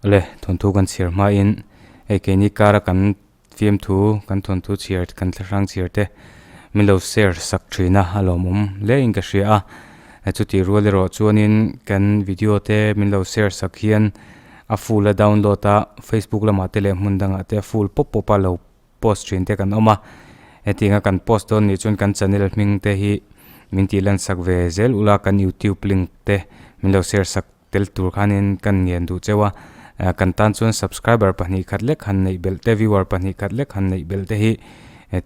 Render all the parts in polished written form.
Awle, thawnthu kan chhiar hmain hei keini kara kan fiamthu, kan thawnthu chhiar, kan thlahrang chhiar te min lo share sak thin a, a lawmawm hle in ka hria a. Chutih rual erawh chuanin kan video te min lo share sak hian a full a download a, Facebook lamah te leh hmun dangah te a full pawp pawp a lo post thin te kan awm a. Hetianga kan post dawn nih chuan kan channel hming te hi min tih lan sak ve zel ula, kan youtube link te min lo share sak tel tur khanin kan ngen duh cheu a, kan tan chuan subscriber pahnih khat lek han neih belh te viewer pahnih khat lek han neih belh te hi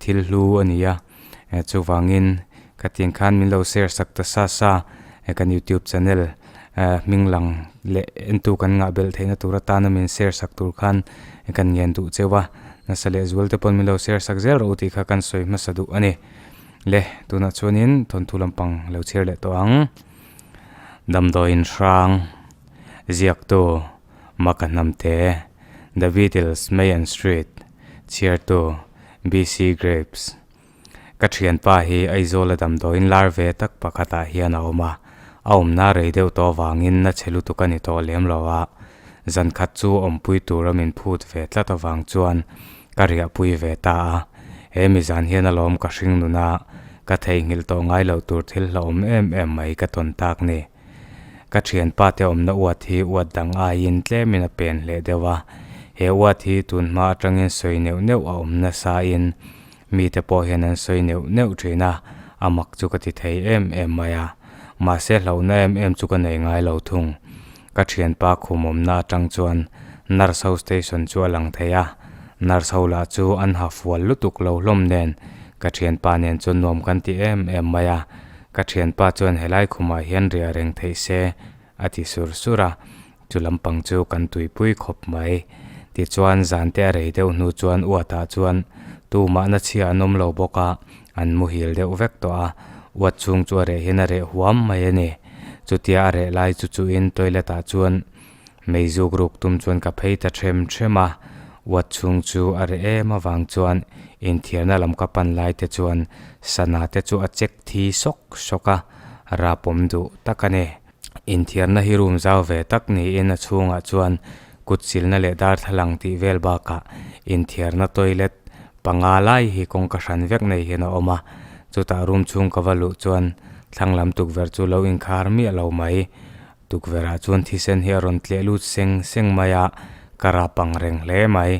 thil hlu a ni a, chuvangin khatiang khan min lo share sak ta sa sa kan youtube channel hming lang leh entu kan ngah belh theihna tur atana min share sak tur khan kan ngen duh cheu a, nasa leh zual te pawh min lo share sak zel rawh u tih kha kan sawi hmasa duh a ni. Le tunah chuanin thawnthu lampang lo chhiar leh tawh ang. Damdawiin hrang ziaktu Maka Hnamte, The Beatles Main Street chhiartu BC Grapes. Ka thianpa hi Aizawla damdawiin lar ve tak pakhatah hian a awm a, a awmna rei deuh tawh avangin na chhe lutuk a ni tawh lem lo a, zan khat chu awmpui tura min phut ve tlat avang chuan ka riahpui ve ta a, he mi zan hian alawm ka hring nun a, ka theihnghilh tawh ngai loh tur thil hlauhawm em em mai ka tawn tak ni. Ka thianpa te awmna uat hi uat dang aiin tlemin a pen hleh deuh a, he uat hi tun hma atangin sawi neuh neuh a awm nasa in mite pawh hian an sawi neuh neuh thin a, a mak chu ka ti thei em em mai a, mahse hlauhna em em chu ka nei ngai lo thung. Ka thianpa khum awmna atang chuan nurse ho station chu a lang thei a, nurse ho lah chu an ha fual lutuk lo hlawm nen ka thianpa nen chuan nuam kan ti em em mai a, ka thianpa chuan helai khumah hian riah reng theih se a ti sur sur a, chu lampang chu kan tuipui khawp mai. Tichuan zan te a rei deuh hnu chuan uatah chuan tumahna chhia an awm lo bawk a, An muhil deuh vek tawh a, uat chhung chu a reh hian a reh huam mai a ni. Chutia a reh lai chu chuin toilet ah chuan mei zuk ruk tum chuan ka phei ta them them a, uat chhung chu a reh em avang chuan inthiarna lam ka pan lai te chuan sana te chu a check thi sawk sawk a, rapawm duh tak a ni. Inthiarna hi room zau ve tak niin a chhungah chuan kut silna leh darthlalang tih vel bakah inthiarna toilet panga lai hi kawngka hran vek nei hian a awm a, chutah room chhung ka va luh chuan thlang lam tukverh chu lo inkhar miah lo mai. Tukverhah chuan thisen hi a rawn tleh lut seng seng mai a, ka rap ang reng hle mai.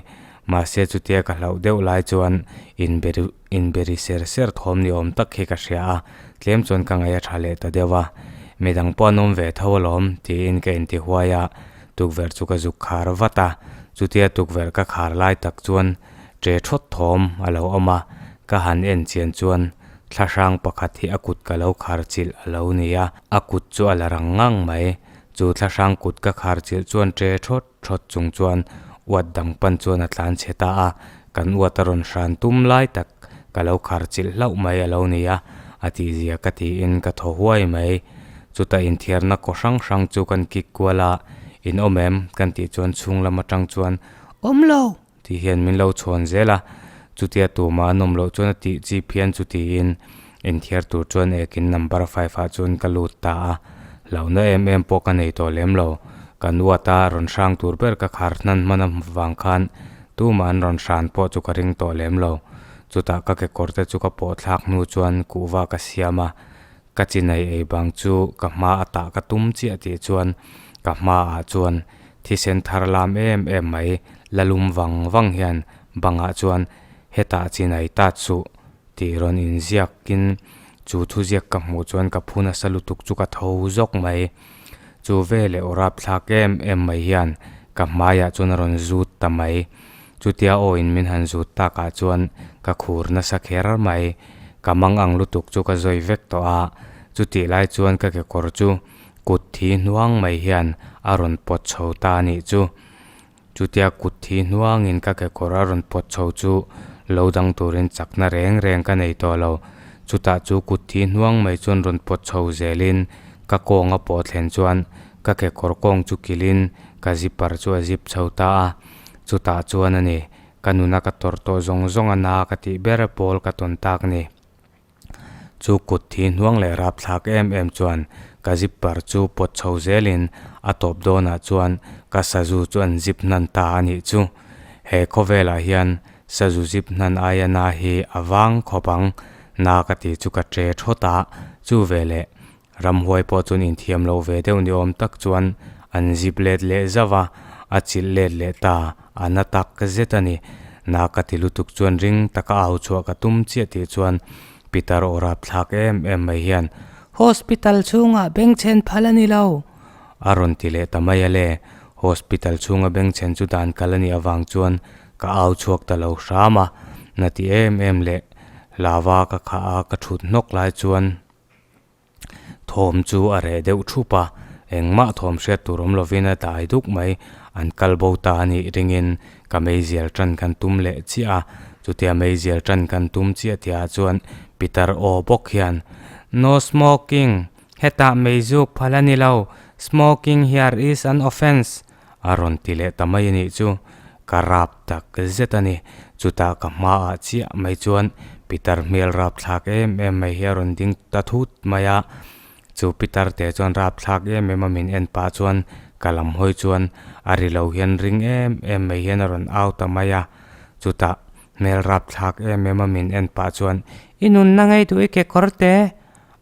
Mahse chutia ka hlauh deuh lai chuan inberi inberi ser ser thawm ni awm tak hi ka hria a, tlem chuan ka ngaih a tha leh ta deuh a. Midang pawh an awm ve tho alawm tiin ka inti huai a, tukverh chu ka zuk khar vat a, chutia tukverh ka khar lai tak chuan ṭe thawt thawm a lo awm a, ka han en chian chuan thlahrang pakhat hi a kut ka lo khar chilh a lo ni a, a kut chu a la rang ngang mai. Chu thlahrang kut ka khar chilh chuan ṭe thawt thawt chung chuan uat dang pan chuan a tlan chhe ta a, kan uat a rawn hran tum lai tak ka lo khar chilh hlauh mai a lo ni a, a tihzia ka tiin ka thaw huai mai. Chutah inthiarna kaw hrang hrang chu kan kik kual a, in awm em? kan tih chuan chhung lam atang chuan awm lo! Tih hian min lo chhawn zel a, chutia tumah an awm loh chuan a tih chi phian chu tiin inthiar tur chuan ekin number five ah chuan ka lut ta a, hlauhna em em pawh ka nei tawh lem lo, ka nuat a rawn hrang tur ber ka khar hnan hman avang khan tumah an rawn hran pawh chu ka ring tawh lem lo, chutah ka kekawr te chu ka pawh thlak hnu chuan kuhva ka siam a, ka chinai ei bang chu ka hma a tah ka tum chiah tih chuan ka hmaah chuan Thisen thar lam em em mai la lum vang vang hian bangah chuan hetah chinai ta chuh tih rawn inziakin chu thuziak ka hmuh chuan ka phu nasa lutuk chu ka tho zawk mai. Chu veleh aw rapthlak em em mai hian ka hmaiah chuan a rawn zut ta mai. Chutia awin min han zut takah chuan ka khur nasa kher mai. Ka mang ang lutuk chu ka zawi vek tawh a, chutih lai chuan ka kekawr chu Kut thi hnuang mai hian a rawn pawt chho ta a nih chu. Chutia kut thi hnuangin ka kekawr a rawn pawt chho chu lo dang turin chakna reng reng ka nei tawh lo. Chutah chu kut thi hnuang mai chuan rawn pawt chho zelin ka kawng a pawh thlen chuan ka kekawr kawng chu kilhin ka zipper chu a zip chho ta a. Chutah chuan a ni, ka nuna ka tawrh tawh zawng zawng a na ka tih ber pawl ka tawn tak ni. Chu kut thi hnuang leh rapthlak em em chuan ka zipper chu pawt chho zelin a tawp dawnah chuan ka sazu chu an zip hnan ta a nih chu. He khawvelah hian sazu zip hnan aia na hi a vang khawp ang, na ka tih chu ka ṭe thawt a, chu veleh Ramhuai pawh chuan inthiam lo ve deuh ni awm tak chuan an zip let leh zauh a, a chilh let leh ta, a na tak zet a ni. Na ka ti lutuk chuan ring taka au chhuah ka tum chiah tih chuan Peter aw rap thlak em em mai hian, Hospital chhungah bengchhen phal a ni lo! a rawn ti leh ta mai a le. Hospital chhunga bengchhen chu dan kal a nih avang chuan ka au chhuak ta lo hram a, na ti em em leh lava ka khah a ka thut hnawk lai chuan, Thawm chu a reh deuh thup a, engmah thawm hriat tur awm lovin a dai duk mai. An kal bo ta a nih ringin ka meizial tan kan tum leh chiah a, chutia meizial tan kan tum chiah tihah chuan Peter aw bawk hian, No smoking, hetah meizuk phal a ni lo, smoking here is an offence, a rawn ti leh ta mai a nih chu. Ka rap tak zet a ni. Chutah ka hmaah chiah mai chuan Peter hmel rap thlak em em mai hi a rawn ding ta thut mai a. Chu Peter te chuan rap thlak em em a min en pah chuan ka lam hawi chuan a ri lo hian ring em em mai hian a rawn au ta mai a. Chutah hmel rap thlak em em a min en pah chuan, I nunna ngei duh i kekawr te!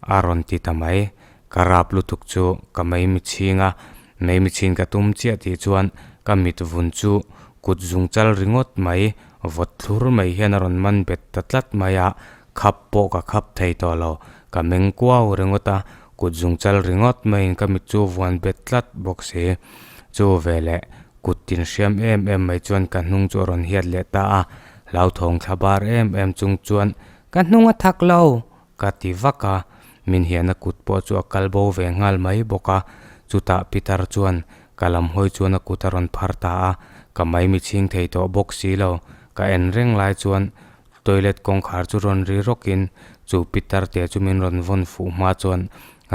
A rawn ti ta mai. Ka rap lutuk chu ka maimi chhing a, maimi chhin ka tum chiah tih chuan ka mit vun chu kut zung chal ringawt mai, vawt thlur mai hian a rawn man bet ta tlat mai a, khap pawh ka khap thei tawh lo. Ka meng kuau ringawt a, kut zung chal ringawt maiin ka mit chu vuan bet tlat bawk si. Chu veleh kut tin hriam em em mai chuan ka hnung chu a rawn hiat leh ta a, hlauthawng thla bar em em chung chuan ka hnung a thak lo! Ka ti vak a, min hian a kut pawh chu a kal bo ve nghal mai bawk a, chutah Peter chuan ka lam hawi chuan a kut a rawn phar ta a, ka maimi chhing thei tawh bawk si lo, ka en reng lai chuan toilet kawngkhar chu rawn ri rawkin chu Peter te chu min rawn vawn fuh hma chuan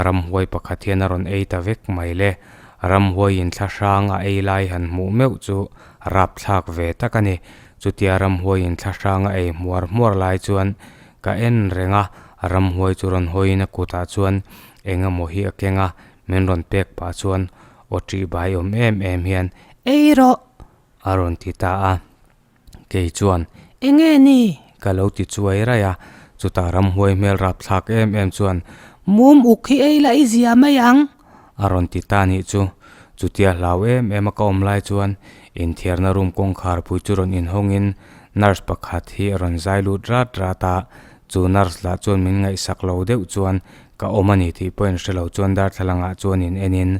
ramhuai pakhat hian a rawn ei ta vek mai le, ramhuaiin thla hrang a ei lai han hmuh meuh chu rapthlak ve tak a ni, chutia ramhuaiin thla hrang a ei hmuar hmuar lai chuan Ka en reng a, ramhuai chu rawn hawiin a kutah chuan eng emaw hi a keng a, min rawn pek pah chuan aw ṭih bai awm em em hian, Ei rawh! a rawn ti ta a. Kei chuan, Enge ni? ka lo ti chuai raih a, chutah ramhuai hmel rapthlak em em chuan, Mum uk hi ei la i zia mai ang! a rawn ti ta nih chu. Chutia hlau em em a ka awm lai chuan inthiarna room kawngkhar pui chu rawn inhawngin nurse pakhat hi a rawn zai lut rat rat a, chu nurse lah chuan min ngaihsak lo deuh chuan ka awm a ni tih pawh in hre lo chuan darthlalang ah chuan in en in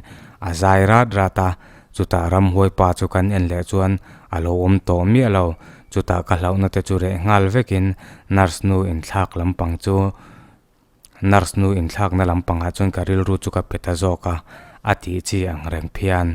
a zai rat rat a, chutah ramhuai pa chu kan en leh chuan a lo awm tawh miah lo, chutah ka hlauhna te chu reh nghal vekin nurse nu inthlak lampang chu Nurse nu inthlakna lampangah chuan ka rilru chu ka pe ta zawk a, a tih chi ang reng phian.